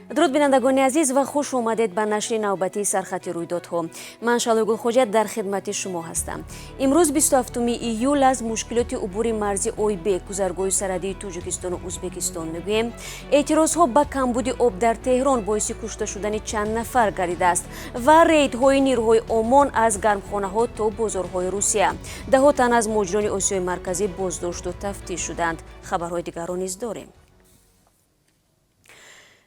Дуруд, бинандагони азиз, ва хуш омадед ба нашри навбатии сархати рӯйдодҳо. Ман Шалои Гулхоҷа дар хидмати шумо ҳастам. Имрӯз, 27 июл, аз мушкилоти убури марзи Ойбек, гузаргоҳи сарҳадии Тоҷикистону Ӯзбекистон мегӯем. Эътирозҳо ба камбуди об дар Теҳрон боиси кушта шудани чанд нафар гардидааст ва рейдҳои нирӯҳои ОМОН аз гармхонаҳо то бозорҳои Русия. Даҳо тан аз муҳоҷирони Осиёи Марказӣ боздошту тафтиш шуданд. Хабарҳои дигарро низ дорем.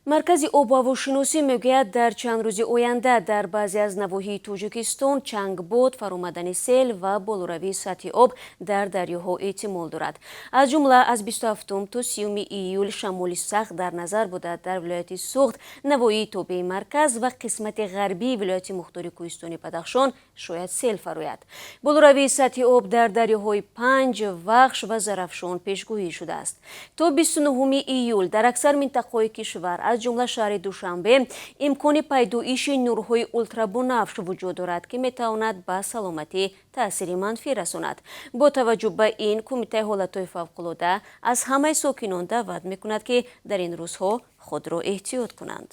Маркази обу ҳавошиносӣ мегӯяд, дар чанд рӯзи оянда дар баъзе аз навоҳии Тоҷикистон чангбод, фаромадани сел ва болоравии сатҳи об дар дарёҳо эҳтимол дорад. Аз ҷумла аз 27 то 30 июл шамоли сахт дар назар буда, дар вилояти Суғд, навоҳии тобеи марказ ва қисмати ғарбии вилояти мухтори кӯҳистони Бадахшон шояд сел фарояд. Болоравии сатҳи об дар дарёҳои Панҷ, Вахш ва Зарафшон пешгӯӣ шудааст. То 29 июл дар аксар минтақаҳои кишвар, аз ҷумла шаҳри Душанбе, имкони пайдоиши нурҳои ултрабунафш вуҷуд дорад, ки метавонад ба саломатӣ таъсири манфӣ расонад. Бо таваҷҷӯҳ ба ин, Кумитаи ҳолатҳои фавқулода аз ҳамаи сокинон даъват мекунад, ки дар ин рӯзҳо худро эҳтиёт кунанд.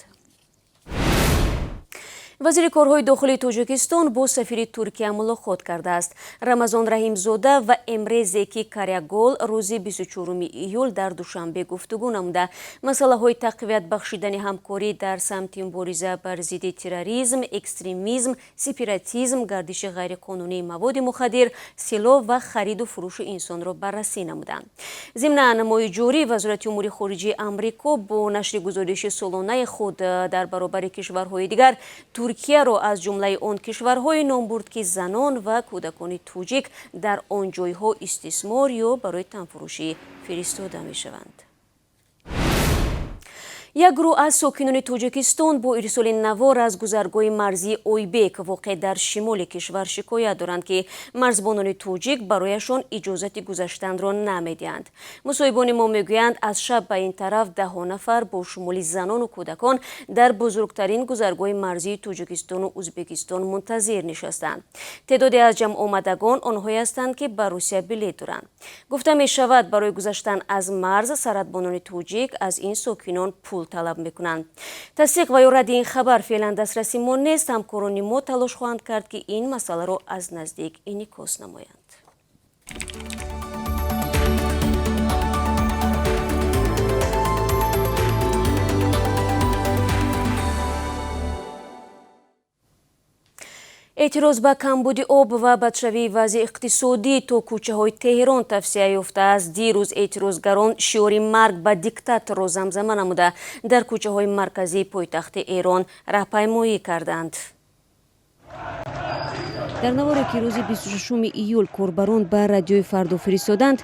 Вазири корҳои дохилии Тоҷикистон бо сафири Туркия мулоқот кардааст. Рамазон Раҳимзода ва Эмре Зеки Карягол рӯзи 24 июл дар Душанбе гуфтугӯ намуда, масъалаҳои тақвият бахшидани ҳамкорӣ дар самти мубориза бар зидди терроризм, экстремизм, сепаратизм, гардиши ғайриқонунии маводи мухаддир, силоҳ ва хариду фурӯши инсонро баррасӣ намуданд. Зимнан, моҳи ҷорӣ Вазорати умури хориҷии Амрико бо нашри гузориши солонаи худ дар баробари кишварҳои дигар Туркияро аз ҷумлаи он кишварҳое ном бурд, ки занон ва кӯдакони тоҷик дар он ҷойҳо истисмор ё барои танфурӯшӣ фиристода мешаванд. Як гурӯҳ аз сокинони Тоҷикистон бо ирсоли навор аз гузаргоҳи марзии Ойбек, воқеъ дар шимоли кишвар, шикоят доранд, ки марзбонони тоҷик барояшон иҷозати гузаштанро намедиҳанд. Мусоҳибони мо мегӯянд, аз шаб ба ин тараф даҳо нафар бо шумули занону кӯдакон дар бузургтарин гузаргоҳи марзии Тоҷикистону Ӯзбекистон мунтазир нишастанд. Теъдоде аз ҷамъомадагон онҳое ҳастанд, ки ба Русия билет доранд. Гуфта мешавад, барои гузаштан аз марз сарҳадбонони тоҷик аз ин сокинон пул талаб мекунанд. Тасдиқ ва ё радди ин хабар феълан дастраси мо нест. Ҳамкорони мо талош хоҳанд кард, ки ин масъаларо аз наздик инъикос намоянд. Эътироз ба камбуди об ва бадшавии вазъи иқтисодӣ то кӯчаҳои Теҳрон тавсеа ёфтааст. Дирӯз эътирозгарон шиори «Марг ба диктаторро» замзама намуда, дар кӯчаҳои марказии пойтахти Эрон раҳпаймоӣ карданд. Дар наворе, ки рӯзи 26 июл корбарон ба Радиои Фардо фиристоданд,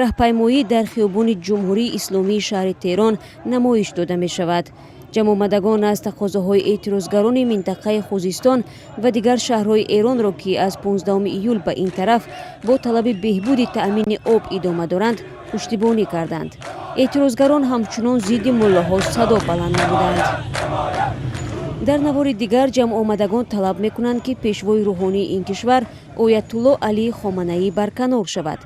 раҳпаймоӣ дар хиёбони Ҷумҳурии Исломии шаҳри Теҳрон намоиш дода мешавад. Ҷамъомадагон аз тақозоҳои эътирозгарони минтақаи Хузистон ва дигар шаҳрҳои Эронро, ки аз 15 июл ба ин тараф бо талаби беҳбуди таъмини об идома доранд, пуштибонӣ карданд. Эътирозгарон ҳамчунон зидди муллоҳо садо баланд намуданд. Дар навори дигар ҷамъомадагон талаб мекунанд, ки пешвои рӯҳонии ин кишвар Оятулло Алии Хоманаӣ барканор шавад.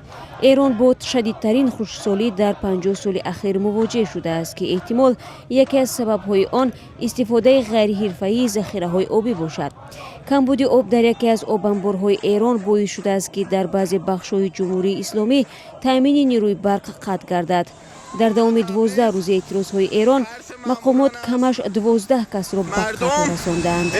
Эрон бо шадидтарин хушксолӣ дар 50 соли ахир мувоҷеҳ шудааст, ки эҳтимол яке аз сабабҳои он истифодаи ғайриҳирфаии захираҳои обӣ бошад. Камбуди об дар яке аз обанборҳои Эрон боис шудааст, ки дар баъзе бахшҳои Ҷумҳурии Исломӣ таъмини нерӯи барқ қатъ гардад. Дар давоми 12 рӯзи эътирозҳои Эрон мақомот камаш 12 касро ба қатл расондаанд.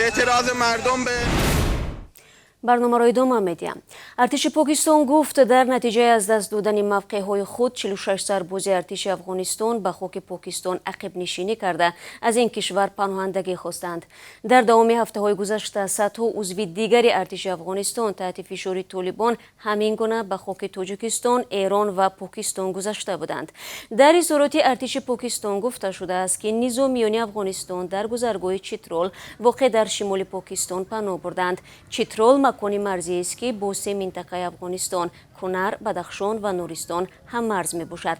Барномаро идома медиҳам. Артиши Покистон гуфт, дар натиҷаи аз даст додани мавқеъҳои худ 46 сарбози артиши Афғонистон ба хоки Покистон ақибнишинӣ карда, аз ин кишвар паноҳандагӣ хостанд. Дар давоми ҳафтаҳои гузашта садҳо узви дигари артиши Афғонистон таҳти фишори Толибон ҳамин гуна ба хоки Тоҷикистон, Эрон ва Покистон гузашта буданд. Дар изҳороти артиши Покистон гуфта шудааст, ки низомиёни Афғонистон дар гузаргоҳи Читрол, воқеъ дар шимоли Покистон, паноҳ бурданд. Читрол макони марзиест, ки бо се минтақаи Афғонистон, Кунар, Бадахшон ва Нуристон ҳаммарз мебошад.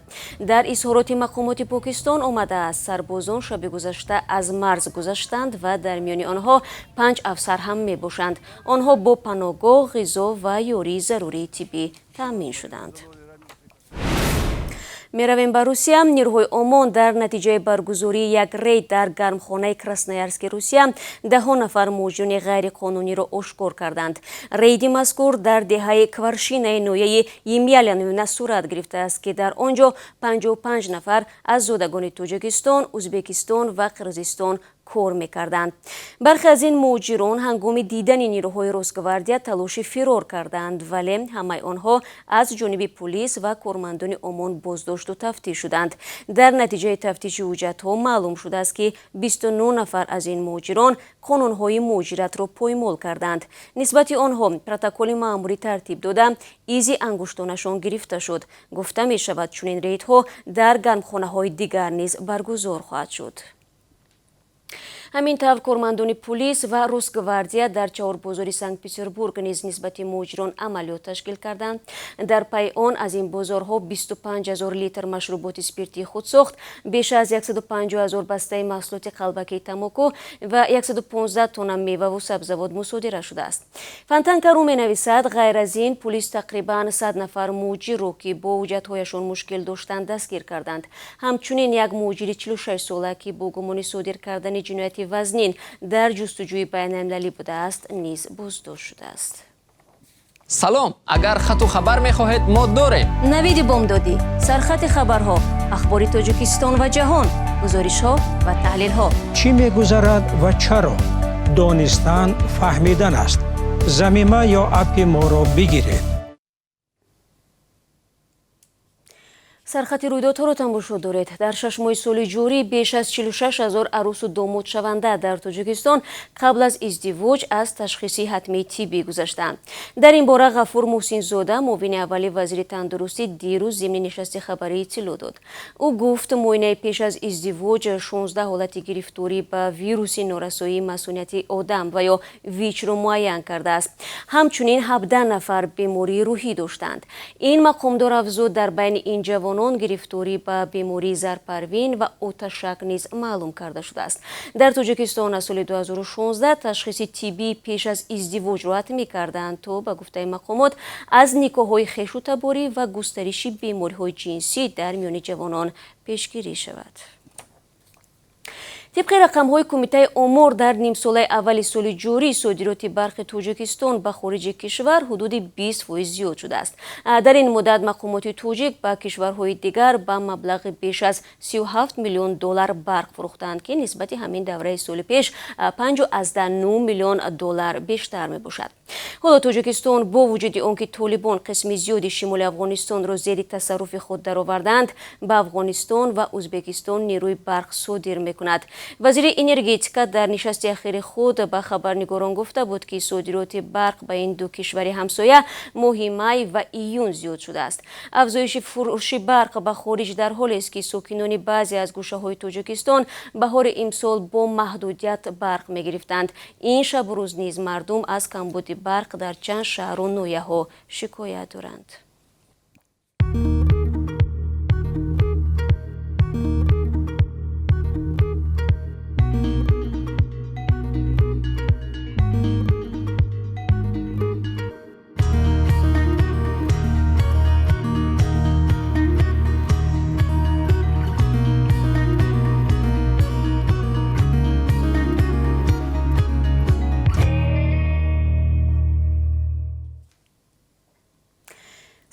Дар изҳороти мақомоти Покистон омадааст, сарбозон шаби гузашта аз марз гузаштанд ва дар миёни онҳо панҷ афсар ҳам мебошанд. Онҳо бо паноҳгоҳ, ғизо ва ёрии зарурии тиббӣ таъмин шуданд. Меравем ба Русия. Нирӯҳои ОМОН дар натиҷаи баргузории як рейд дар гармхонаи Красноярски Русия даҳҳо нафар муҳоҷирони ғайриқонуниро ошкор карданд. Рейди мазкур дар деҳаи Кваршинаи ноҳияи Емельяново сурат гирифтааст, ки дар он ҷо 55 нафар аз зодагони Тоҷикистон, Ӯзбекистон ва Қирғизистон кор мекарданд. Бархе аз ин муҳоҷирон ҳангоми дидани нирӯҳои Росгвардия талоши фирор карданд, вале ҳамаи онҳо аз ҷониби пулис ва кормандони ОМОН боздошту тафтиш шуданд. Дар натиҷаи тафтиши ҳуҷҷатҳо маълум шудааст, ки 29 нафар аз ин муҳоҷирон қонунҳои муҳоҷиратро поймол карданд. Нисбати онҳо протоколи маъмурӣ тартиб дода, изи ангуштонашон гирифта шуд. Гуфта мешавад, чунин рейдҳо дар гармхонаҳои дигар низ баргузор хоҳад шуд. Ҳамин тавр, кормандони пулис ва Росгвардия дар чаҳорбозори Санкт-Петербург низ нисбати муҳоҷирон амалиёт ташкил карданд. Дар пайи он аз ин бозорҳо 25 ҳазор литр машруботи спиртии худсохт, беш аз 150 ҳазор бастаи маҳсулоти қалбакии тамоку ва 115 тонна меваву сабзавот мусодира шудааст. Фонтанка.ру менависад, ғайр аз ин пулис тақрибан 100 нафар муҳоҷирро, ки бо ҳуҷҷатҳояшон мушкил доштанд, дастгир карданд. Ҳамчунин як муҳоҷири 46 сола, ки бо гумони содир кардани ҷинояти вазнин дар ҷустуҷӯи байналмилалӣ будааст, низ боздошт шудааст. Салом, агар хату хабар мехоҳед, мо дорем. Навиди бомдодӣ, сархати хабарҳо, ахбори Тоҷикистон ва ҷаҳон, гузоришҳо ва таҳлилҳо. Чӣ мегузарад ва чаро? Донистан фаҳмидан аст. Замима ё аппи моро бигиред. Сархати рӯйдодҳоро тамошо доред. Дар 6 моҳи соли ҷорӣ беш аз 46 ҳазор арӯсу домодшаванда дар Тоҷикистон қабл аз издивоҷ аз ташхиси ҳатмии тиббӣ гузаштанд. Дар ин бора Ғафур Муҳсинзода, муовини аввали вазири тандурустӣ, дирӯз зимни нишасти хабарӣ иттилоъ дод. Ӯ гуфт, муоинаи пеш аз издивоҷ 16 ҳолати гирифторӣ ба вируси норасоии масунияти одам ва ё ВИЧро муайян кардааст. Ҳамчунин 17 нафар бемории рӯҳӣ доштанд. Ин мақомдор афзуд, дар байни ин ҷавонон гирифторӣ ба бемории зарпарвин ва оташак низ маълум карда шудааст. Дар Тоҷикистон аз соли 2016 ташхиси тиббӣ пеш аз издивоҷро ҳатмӣ карданд, то ба гуфтаи мақомот аз никоҳҳои хешу таборӣ ва густариши бемориҳои ҷинсӣ дар миёни ҷавонон пешгирӣ шавад. Тибқи рақамҳои Кумитаи омор, дар нимсолаи аввали соли ҷорӣ содироти барқи Тоҷикистон ба хориҷи кишвар ҳудуди 20% зиёд шудааст. Дар ин муддат мақомоти тоҷик ба кишварҳои дигар ба маблағи беш аз 37 миллион доллар барқ фурӯхтанд, ки нисбати ҳамин давраи соли пеш 5,9 миллион доллар бештар мебошад. Ҳоло Тоҷикистон бо вуҷуди он ки толибон қисми зиёди шимоли Афғонистонро зери тасарруфи худ дароварданд, ба Афғонистон ва Ӯзбекистон нерӯи барқ содир мекунад. Вазири энергетика дар нишасти ахири худ ба хабарнигорон гуфта буд, ки содироти барқ ба ин ду кишвари ҳамсоя моҳи май ва июн зиёд шудааст. Афзоиши фурӯши барқ ба хориҷ дар ҳолест, ки сокинони баъзе аз гӯшаҳои Тоҷикистон баҳори имсол бо маҳдудият барқ мегирифтанд. Ин шабу рӯз низ мардум аз камбуди барқ дар чанд шаҳру ноҳияҳо шикоят доранд.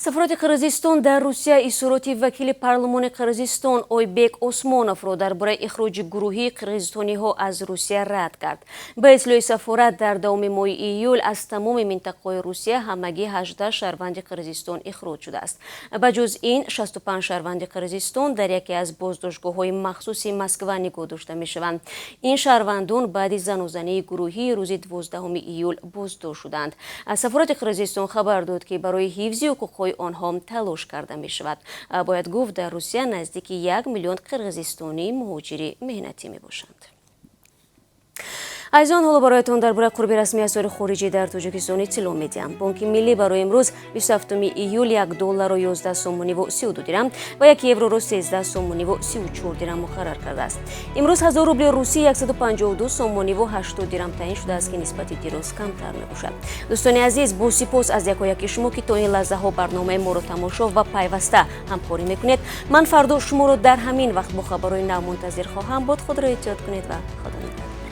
Сафорати Қирғизистон дар Русия изҳороти вакили парлумони Қирғизистон Ойбек Осмоновро дар бораи ихроҷи гурӯҳии қирғизистониҳо аз Русия рад кард. Ба иттилои сафорат, дар давоми моҳи июл аз тамоми минтақаҳои Русия ҳамагӣ 18 шаҳрванди Қирғизистон ихроҷ шудааст. Ба ҷуз ин 65 шаҳрванди Қирғизистон дар яке аз боздоштгоҳҳои махсуси Москва нигоҳ дошта мешаванд. Ин шаҳрвандон баъди занозании гурӯҳии рӯзи 12 июл боздошт шуданд. Сафорати Қирғизистон хабар дод, ки барои ҳифзи ҳуқуқҳои онҳо талош карда мешавад. Бояд гуфт, дар Русия наздики 1 миллион қирғизистонии муҳоҷири меҳнатӣ мебошанд. Азизон, ҳоло бароятон дар бораи қурби расмии асъори хориҷӣ дар Тоҷикистон иттилоъ медиҳам. Бонки Миллӣ барои имрӯз, 27 июл, 1 долларро 11 сомониву 32 дирам ва 1 евроро 13 сомониву 34 дирам муқаррар кардааст. Имрӯз 1000 рубли русӣ 152 сомониву 80 дирам таъин шудааст, ки нисбати дирӯз камтар мебошад. Дӯстони азиз, бо сипос аз якояки шумо, ки то ин лаҳзаҳо барномаи моро тамошо ва пайваста ҳамкорӣ мекунед. Ман фардо шуморо дар ҳамин вақт бо хабарҳои нав мунтазир хоҳам буд. Худро эҳтиёт кунед ва Худо нигаҳдор.